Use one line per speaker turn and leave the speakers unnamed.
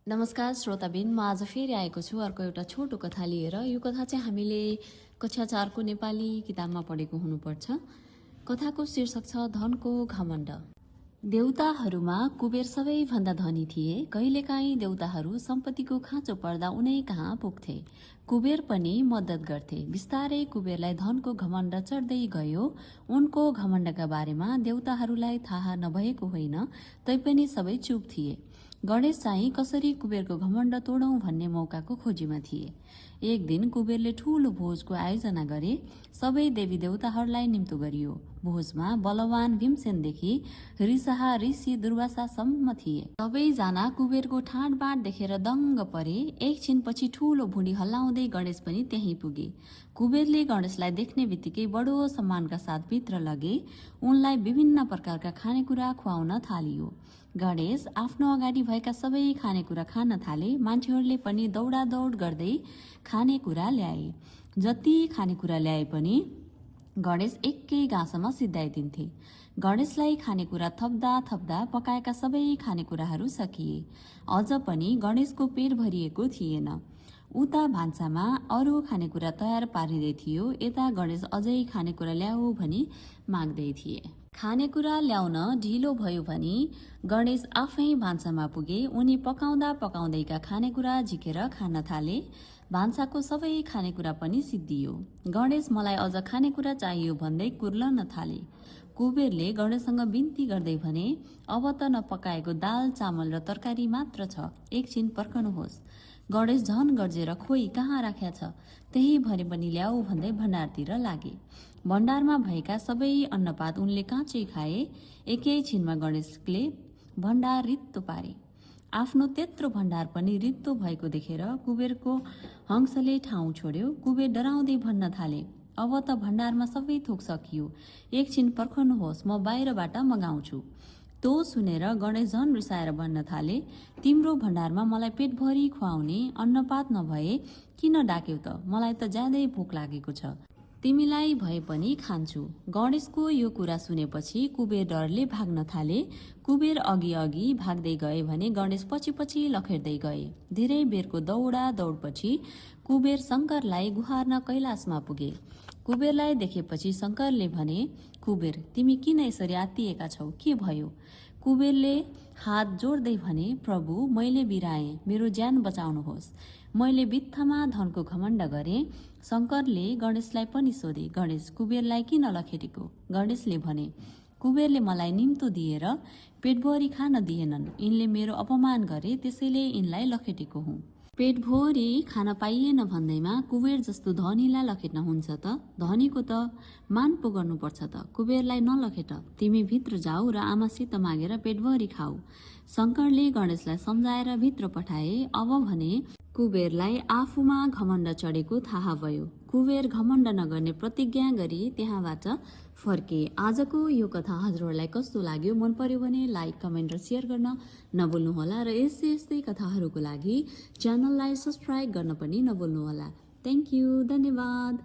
नमस्कार श्रोताबिन, म आज फेरि आएको छु अर्को एउटा छोटो कथा लिएर। यो कथा चाहिँ हामीले कक्षा 4को नेपाली किताबमा पढेको हुनुपर्छ। कथाको शीर्षक छ धनको घमण्ड। देउताहरूमा कुबेर सबैभन्दा धनी थिए। कहिलेकाहीँ देउताहरू सम्पत्तिको खाँचो पर्दा उनै कहाँ पुग्थे। कुबेर पनि मद्दत गर्थे। बिस्तारै कुबेरलाई धनको घमण्ड चढ्दै गयो। उनको घमण्डका बारेमा देउताहरूलाई थाहा नभएको होइन, तैपनि सबै चुप थिए। गणेश चाहिँ कसरी कुबेरको घमण्ड तोडौं भन्ने मौकाको खोजीमा थिए। एक दिन कुबेरले ठूलो भोजको आयोजना गरे। सबै देवी देउताहरूलाई निम्तो गरियो। भोजमा बलवान भीमसेनदेखि ऋषहा ऋषि दुर्वासासम्म थिए। सबैजना कुबेरको ठाँटबाट देखेर दङ्ग परे। एकछिनपछि ठूलो भुँडी हल्लाउँदै गणेश पनि त्यहीँ पुगे। कुबेरले गणेशलाई देख्ने बित्तिकै बडो सम्मानका साथ भित्र लगे। उनलाई विभिन्न प्रकारका खानेकुरा खुवाउन थालियो। गणेश आफ्नो अगाडि भएका सबै खानेकुरा खान थाले। मान्छेहरूले पनि दौडादौड गर्दै खानेकुरा ल्याए। जति खानेकुरा ल्याए पनि गणेश एकै गाँसमा सिद्धाइदिन्थे। गणेशलाई खानेकुरा थप्दा थप्दा पकाएका सबै खानेकुराहरू सकिए। अझ पनि गणेशको पेट भरिएको थिएन। उता भान्सामा अरू खानेकुरा तयार पारिँदै थियो। यता गणेश अझै खानेकुरा ल्याऊ भनी माग्दै थिए। खानेकुरा ल्याउन ढिलो भयो भनी गणेश आफै भान्सामा पुगे। उनी पकाउँदा पकाउँदैका खानेकुरा झिकेर खान थाले। भान्साको सबै खानेकुरा पनि सिद्धियो। गणेश मलाई अझ खानेकुरा चाहियो भन्दै कुर्लन थाले। कुबेरले गणेशसँग बिन्ती गर्दै भने, अब त नपकाएको दाल चामल र तरकारी मात्र छ, एकछिन पर्खनुहोस्। गणेश झन गर्जेर खोइ कहाँ राख्या छ, त्यही भरे पनि ल्याऊ भन्दै भण्डारतिर लागे। भण्डारमा भएका सबै अन्नपात उनले काँचै खाए। एकैछिनमा गणेशले भण्डार रित्तो पारे। आफ्नो त्यत्रो भण्डार पनि रित्तो भएको देखेर कुबेरको हंसले ठाउँ छोड्यो। कुबेर डराउँदै भन्न थाले, अब त भण्डारमा सबै थोक सकियो, एकछिन पर्खनुहोस्, म बाहिरबाट मगाउँछु। तो सुनेर गणेश झन रिसाएर भन्न थाले, तिम्रो भण्डारमा मलाई पेटभरि खुवाउने अन्नपात नभए किन डाक्यौ त? मलाई त ज्यादै भोक लागेको छ, तिमीलाई भए पनि खान्छु। गणेशको यो कुरा सुनेपछि कुबेर डरले भाग्न थाले। कुबेर अघि अघि भाग्दै गए भने गणेश पछि पछि लखेर्दै गए। धेरै बेरको दौडा दौडपछि कुबेर शङ्करलाई गुहार्न कैलाशमा पुगे। कुबेरलाई देखेपछि शङ्करले भने, कुबेर, तिमी किन यसरी आत्तिएका छौ, के भयो? कुबेरले हात जोड्दै भने, प्रभु, मैले बिराएँ, मेरो ज्यान बचाउनुहोस्। मैले बित्थामा धनको घमण्ड गरेँ। शङ्करले गणेशलाई पनि सोधे, गणेश, कुबेरलाई किन लखेटेको? गणेशले भने, कुबेरले मलाई निम्तो दिएर पेटभरि खान दिएनन्। यिनले मेरो अपमान गरे, त्यसैले यिनलाई लखेटेको हुँ। पेटभरि खान पाइएन भन्दैमा कुबेर जस्तो धनीलाई लखेट्न हुन्छ त? धनीको त मान पो गर्नुपर्छ त। कुबेरलाई नलखेट, तिमी भित्र जाऊ र आमासित मागेर पेटभरि खाऊ। शङ्करले गणेशलाई सम्झाएर भित्र पठाए। अब भने कुबेरलाई आफूमा घमण्ड चढेको थाहा भयो। कुबेर घमण्ड नगर्ने प्रतिज्ञा गरी त्यहाँबाट फर्के। आजको यो कथा हजुरहरूलाई कस्तो लाग्यो? मन पर्यो भने लाइक, कमेन्ट र सेयर गर्न नभुल्नुहोला र यस्तै कथाहरूको लागि च्यानललाई सब्सक्राइब गर्न पनि नभुल्नुहोला। थ्याङ्क यू, धन्यवाद।